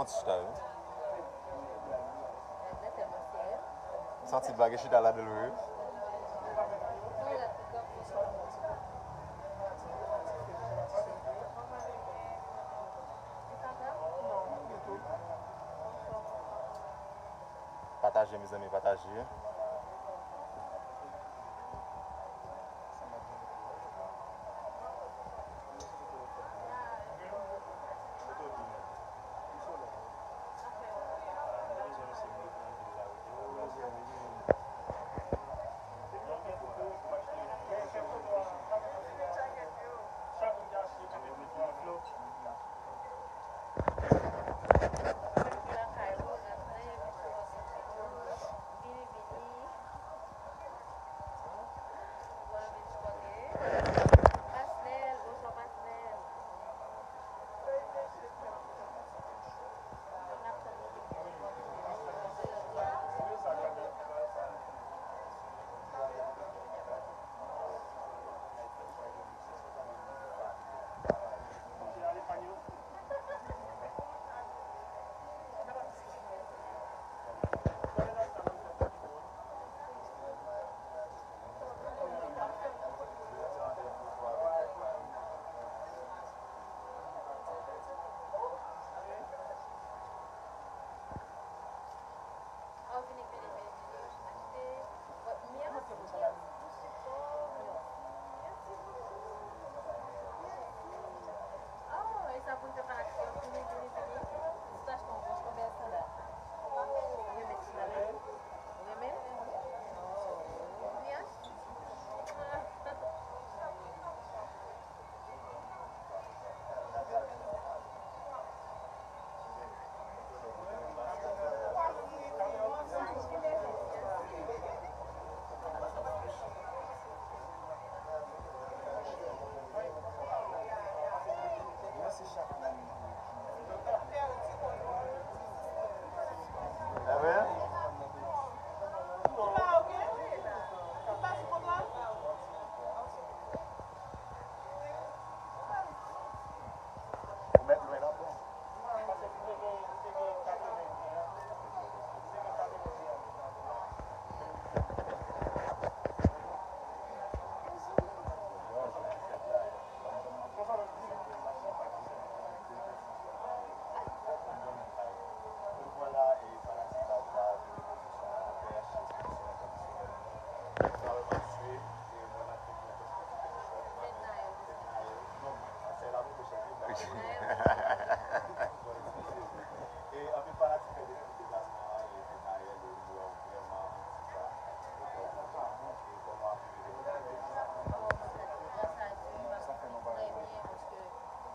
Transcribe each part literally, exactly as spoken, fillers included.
Chita, wi. Santi blag e chita ladan l, wi. Pataje, mezanmi, pataje.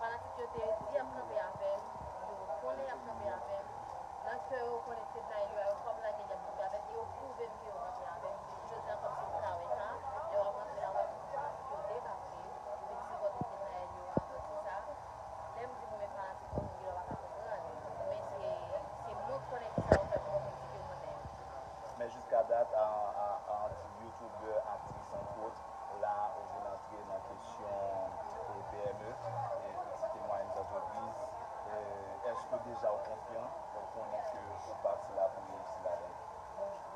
Fanatik yo te di y ap kanpe avè m, yo konnen y ap kanpe avè m. Nan kè yo konnen se Dnail yo a, yo pap lage l, y ap kanpe avè l, e yo pwouve m ke yo kanpe avè m. Jodi a, kòmsi m ta wè sa, lè w ap rantre la, w ap wè fanatik yo debake, vin sipòte Dnail yo a, donk se sa. Lè m di nou men fanatik mwen, moun gen lè pa ka konprann, men se, se mwen k konnen kisa yo fè pou mwen, pou m di ke mwen menm. Men jiska dat, an, an, an, youtubè, aktris, antwòt, la, ou vin antre nan kesyon, e, P M E, e, pitit e mwayèn antrepriz. E, èske deja ou konfyan, ou konnen ke ou pati la pou reyisi ladan l?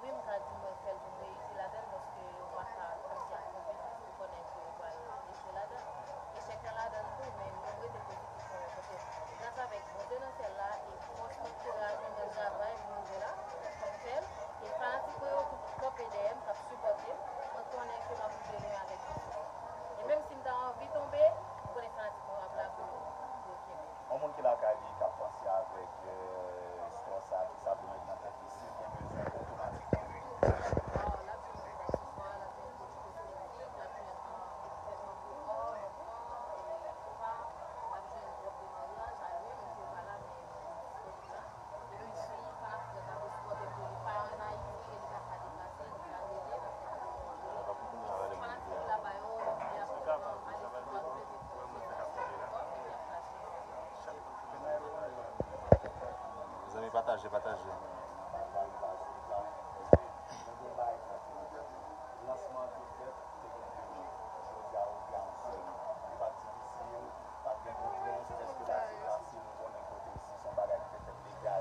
Wi, m ka di mwen fè l pou m reyisi ladan l, paske ou pa ka pati ak konfyans, ou konnen ke ou pral echwe ladan l. Echèk la ladan l tou, men m rete pozitif. Paske gras avèk Bondye nan syèl la e fòs mwen, kouraj mwen, nan travay Bondye la, fò m fè l. E fanatik mwen yo tout kanpe dèyè m, k ap sipòte m. Mwen konnen ke m ap rive lwen avèk Bondye. E menm si m ta anvi tonbe, m konnen fanatik mwen yo ap la pou yo, pou yo kenbe m. Yon moun ki lakay li, k ap panse avèk, e, istwa sa, kisa pou l met nan tèt li, si l gen bezwen otomatikman. Mezanmi, pataje, pataje. Lansman an te fèt, te gen de jou. Jodi a, ou gen yon sèl. Li pa t difisil, pa t gen kontrent, èske bagay se fasil, nou konnen kote isi, se yon bagay ki te fèt legal.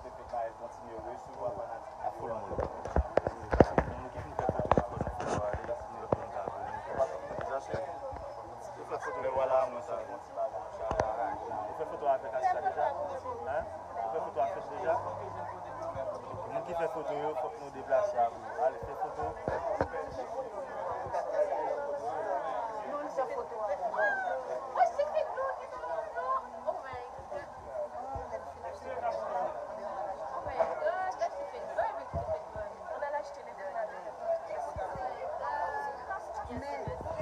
Fè fèt la, e kontinye resevwa fanatik yo. Moun ki fin fè foto yo, fò nou fè yo ale, sinon lòt moun ka vini. Lè w al a mwen sa. Ou fè foto avèk Asita deja? Hein? Ou fè foto avèk deja? Moun ki fè foto yo, fòk nou deplase a pou yo. Ale, fè foto.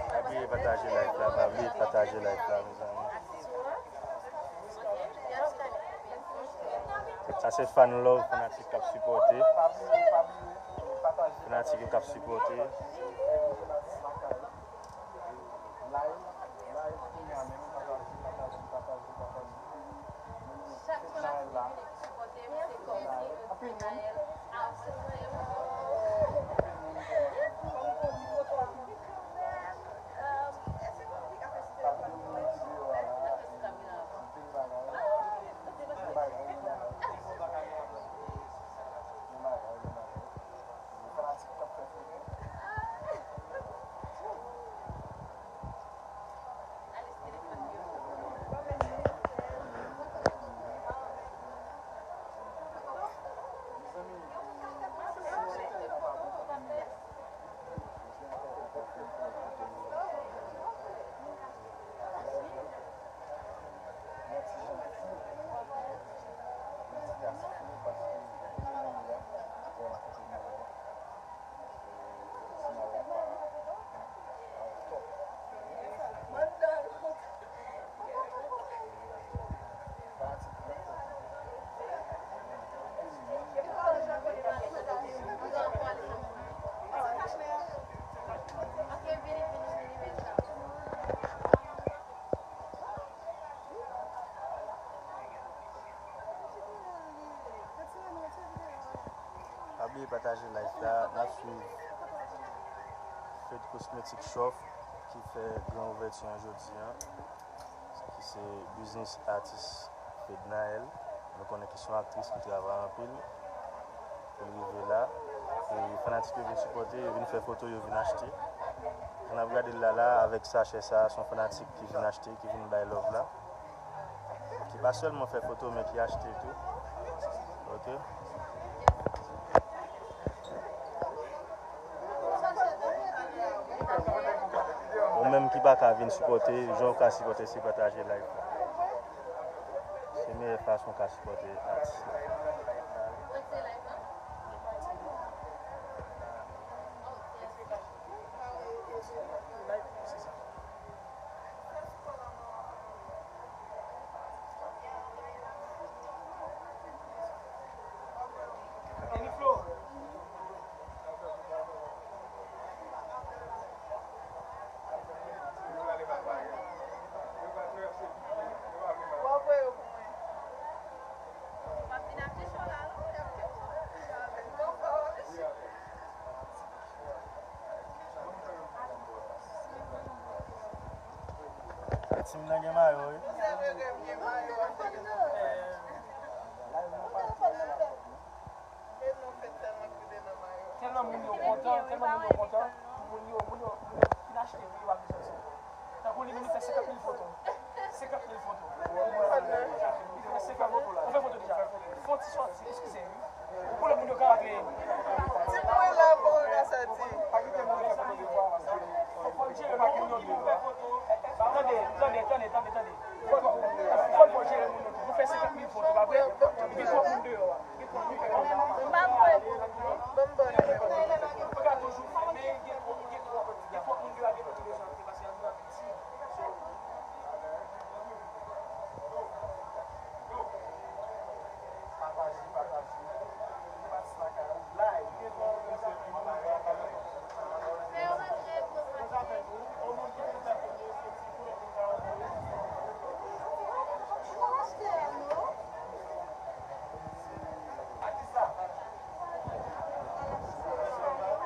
Pa bliye pataje live la, pa bliye pataje live la, mezanmi. Sa se fan love, fanatik k ap sipòte. Fanatik yo k ap sipòte. Chak fanatik ki vini sipòte m, se kòmsi yo di Naël a bezwen yo. Pa bliye pataje live la, n ap swiv Fed Cosmetic Shop ki fè gran ouvèti an jodi an, ki se biznis atis Fednaelle. Nou konnen ki se yon aktris ki travay anpil pou l rive la. E fanatik yo vin sipòte, yo vin fè foto, yo vin achte. Jan n ap gade l la la, avèk sachè sa, se yon fanatik ki vin achte, ki vin bay love la. Ki pa sèlman fè foto, men ki achte tou. Ok? Ou menm ki pa ka vin sipòte, jan w ka sipòte, se pataje live la. Se meyè fason w ka sipòte atis la. Tim nan gen mayo, wi. Tèlman moun yo kontan, tèlman moun yo kontan, moun yo, moun yo, moun yo fin achte, wi, yo ap bezwen sa. Tankou li menm, li fè senkant mil foto. Senkant mil foto. Li fè senkant, ou fè foto deja. Fè yon ti sòti, eskize, wi. Pou lòt moun yo ka antre. Ti bri la, bon, la sòti. Tande, tande, tande, tande, tande. Fò, fò, fò jere moun yo tou. Nou fè senkant mil foto, pa vre? Gen twòp moun deyò a. Gen twòp moun deyò a. Ban m bò. Ban m bò. Yo ka toujou fè, men gen twòp, gen twòp, gen twòp moun deyò a, gen lòt ki bezwen antre, paske nou ap piti. So,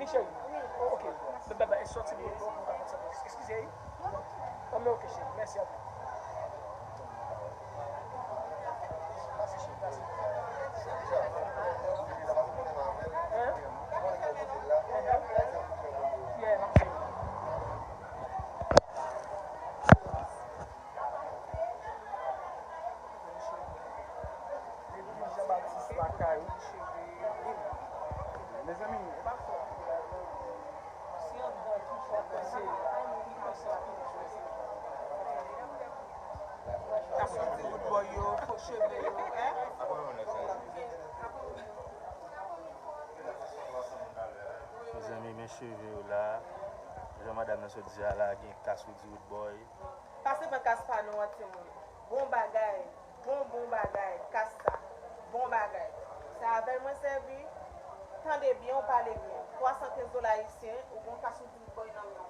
Cheri, oh, ok. Bebe, e sòti pou ou ka fè sa. Eskize, wi. Oh, men ok, cheri. Mèsi anpil. Pase, cheri, pase. Hein? Hein? Yeah, m ap cheri. Legliz Jan Batis Lakay ou. Mezanmi, e pa fò. Ka soti wout bò yo, fo cheve yo, hein? Mezanmi, men cheve yo la. Jan madanm nan sot di a la, gen kas ou di wood boy. Pase pran kas pa nou an, timoun. Bon bagay. Bon, bon bagay. Kas sa. Bon bagay. Se avè l mwen sèvi. Tande byen, ou pale byen. Twa san kenz dola ayisyen, ou gon kas ou di wood boy nan men w.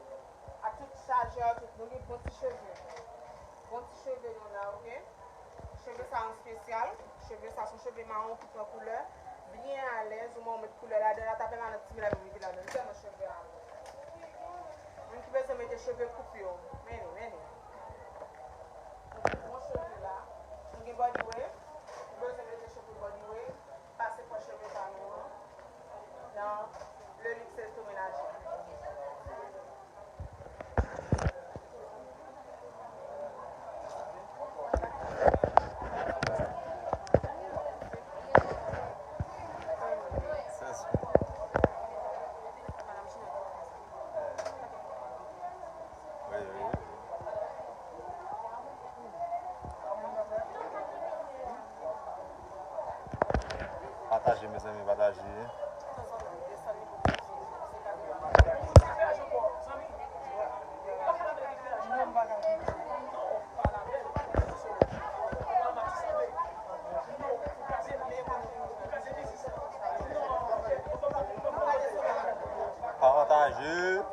Ak tout chajè, tout moun, li bon ti cheve. Bon ti cheve nou la, ok? Cheve sa an espesyal. Cheve sa se yon cheve mawon ki pran koulè. Byen alèz, ou mwen ou met koulè ladan l, atapè malant timoun la menm ki ladan l. Tèlman cheve a bon. Moun ki bezwen mete cheve koup yo, mennen, mennen. Nou gen bon cheve la. Nou gen body wave. Ou bezwen mete cheve body wave. Pase pran cheve pa nou an nan Le Luxe Electroménager. Pataje, mezanmi, pataje. Pataje.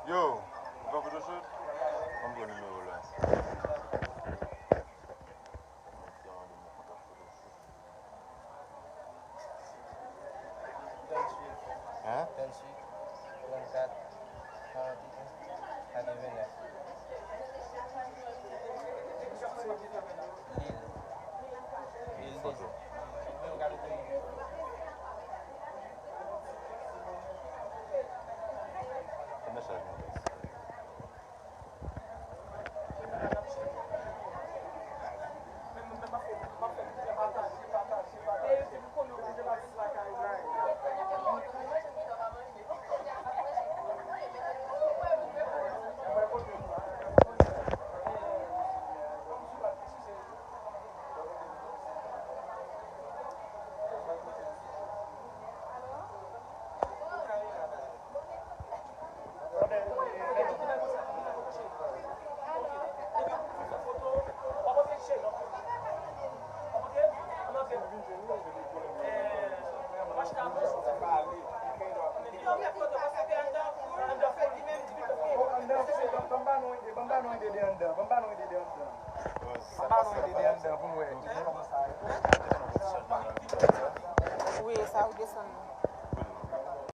Yo, ou fè photoshoot? Ban m pran nimewo w la. Hein? Tranntuit, trannkat, karantuit, katrevennnèf. Lil. Lil. Foto. Konbyen chaj mwen pase? Wi, sa ou desann.